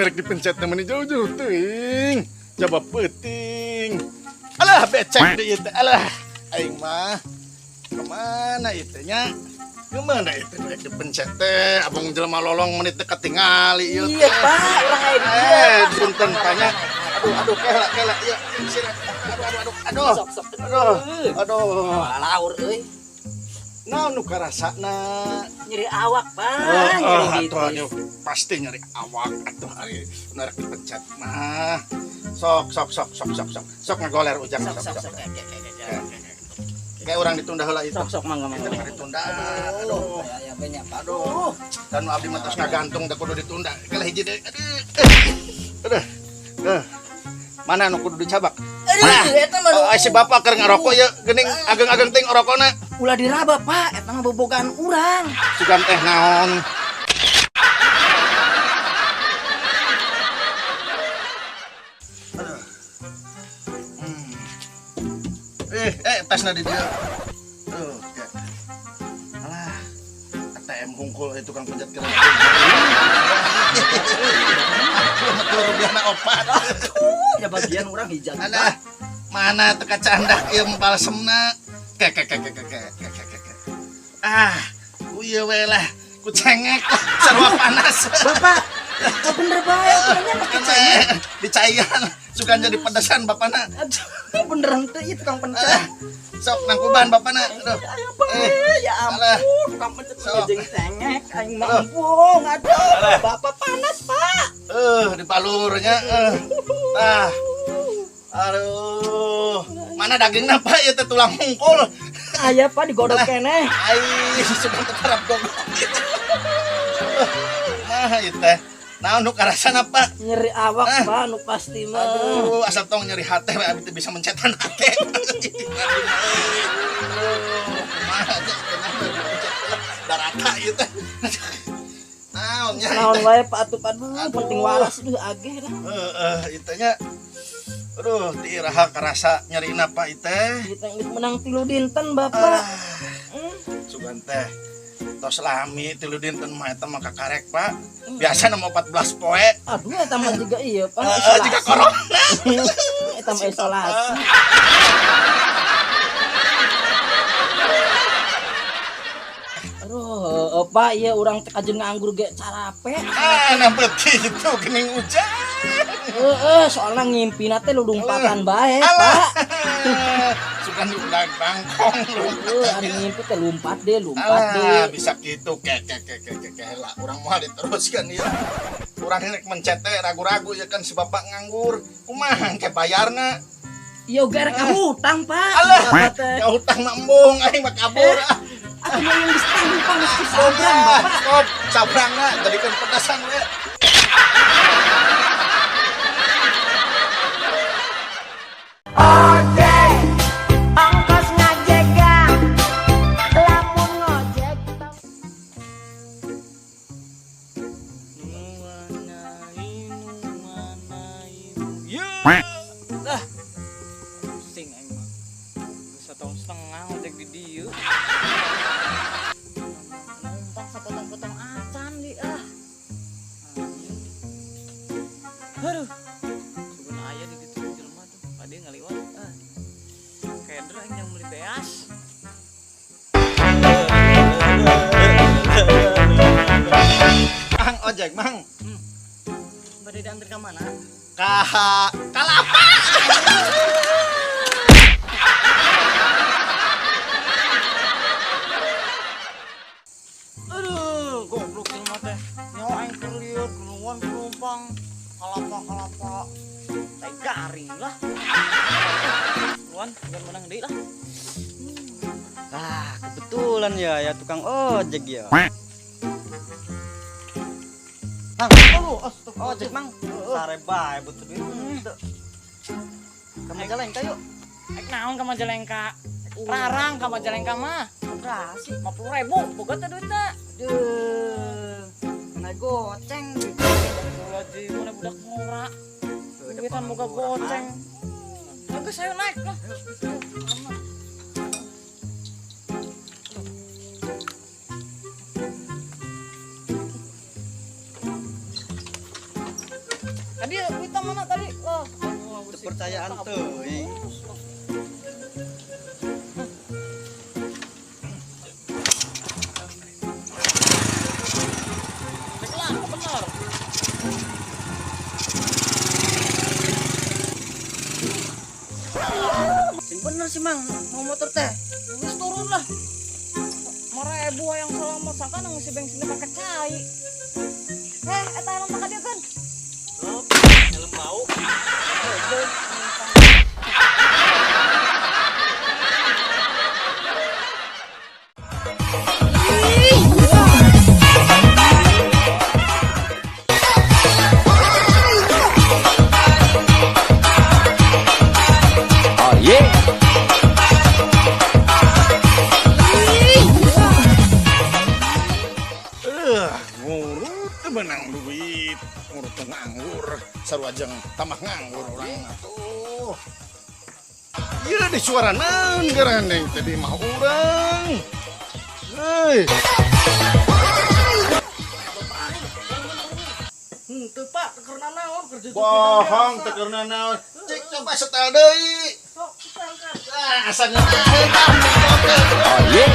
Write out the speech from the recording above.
Rek dipencet teh meni jauh-jauh teuing. Coba peuting. Alah becek deui ieu teh. Alah, aing mah kemana ieu teh nya? Kemana ieu teh rek dipencet teh? Abang jelema lolong menit teu katingali ieu teh. Iya, Pak, urang aya di dieu. Eh, punten tanya. Aduh, aduh, kela, kela, iya, sini. Aduh, aduh, aduh, aduh. Sok, sok. Aduh, aduh. Laur euy. Naon nu karasana? Nyeri awak, Pak. Oh, Nyeri atuh, betis. aduh, pasti nyeri awak atuh ari nu rek dipencet mah. Sok, sok, sok, sok, sok, sok. Sok ngagoler ujang, Sok, sok, sok, sok. sok. Oke, oke, oke, oke. Kayak orang ditunda heula itu. Sok, sok, mangga, mangga. Itu mah ditunda. Aduh. Ya, banyak, Pak. Aduh. Dan nu abdi mah tos ngagantung teh kudu ditunda. Kalah hiji deui. Aduh. Aduh. Aduh. Mana nu kudu dicabak? Aduh, eta mah Oh, si bapak keur ngarokok ya geuning ageng-ageng ting rokona. Ulah diraba, Pak. Eta mah bobogaan urang. Sugan teh naon? Aduh. Tasna di dieu. Tuh, kayak. Alah. ATM hungkul itu tukang pencet kira. Rupiahna opat. Ya bagian urang hijau. Alah, mana teka candak ieu balsemna. Ke ke ke ke ke ke ke ke ke. Ah, ku ieu we lah, ku cengek lah, sarua panas. Bapak, kok bener bae aturannya pakai cengek. Dicaian, sugan jadi pedesan bapana. Aduh, beneran teh ieu tukang pencet. Ah, sok nangkuban bapana. Aduh. Ayo, Pak. Ya Alah. ampun, tukang pencet Sok. jeung cengek aing mah Aduh. embung. Aduh, Alah. Bapak panas, Pak. Dibalurnya. Ah. Aduh. Mana dagingna, Pak? Ieu teh tulang hungkul. Aya, Pak, digodok keneh. Ai, sugan tetarap goblok. Mah ieu teh. Naon nu karasana, Pak? Nyeri awak, Ah. Pak, nu pasti mah. Aduh, asal tong nyeri hate we abi teh bisa mencetan hate. Aduh, kumaha aja darata ieu teh. Naon nya? Naon wae, Pak, atuh, aduh, Aduh. penting waras duh ageh lah. Heeh, ieu teh nya. Aduh, ti iraha karasa nyerina Pak ieu teh. Kita geus menang 3 dinten, Bapak. Ah, sugan teh. Tos lami 3 dinten mah eta mah kakarek, Pak. Biasa nama 14 poe. Aduh, eta mah juga iya, Pak. Heeh, jika corona. Eta mah isolasi. Aduh, Pak, ieu urang teh kajeun nganggur ge carape. Ah, nambet kitu geuning hujan. Heeh, soalna ngimpina teh lulumpatan bae, Alah. Pak. Sugan diundang bangkong Heeh, ari ngimpi teh lompat deh, lompat Alah, deh. bisa gitu ke ke ke ke ke ke lah urang moal diteruskan ya. Urang rek mencet teh ragu-ragu ya kan si bapak nganggur. Kumaha ke bayarna? Ieu ge rek hutang, Pak. Alah, Bapak teh. ya hutang mah embung aing mah kabur. Atuh mah yang geus tanggung Pak, geus sabrang, Bapak. Stop, sabrangna jadikeun pedasan we. Ongkos ngajegang lamun ngojek. Lah, pusing aing mah. Geus satahun setengah ngojek di dieu. Numpang sapotong-potong acan di ah. Anjing. Aduh. Sugan aya di ditu jelema tuh, pade ngaliwat ah. Keder aing yang beli beas. Mang ojek, Mang. Bade diantar ka mana? Ka kalapa. Aduh, goblok jelema teh. Nyawa aing keur lieur, genuan penumpang. Kalapa-kalapa. Tai garing lah. Luan, bukan menang deui lah. Ah, kebetulan ya, ya tukang ojek ya. Mang, Aduh, astagfirullah. ojek mang. Sare bae butuh duit. Ka Majalengka yuk. Ek naon ka Majalengka? Larang ka Majalengka mah. Berapa sih? 50.000, boga teh duitna. Aduh. Naik goceng gitu. Astagfirullahaladzim, mana budak ngora. Duitan boga goceng. Ya geus ayo naik lah. tadi. Lah, Teu percayaan teuing. Cek lah, bener. Sing bener sih Mang, mau motor teh. Geus turun lah. 5.000 yang selamat sangka nang ngisi bensinnya pakai cai. Eh, eta helm tak dia kan? Oh, helm bau. Ngurut teu meunang duit, ngurut teu nganggur, sarua jeung tambah nganggur urang atuh. Ieu di suara naon garandeng teh di imah urang. Heuy. Henteu Pak, karena naon kerja Bohong teu karena naon. Cek coba setel deui. Sok, setel kan. Ah, asa ngeunaheun. Oh, ye.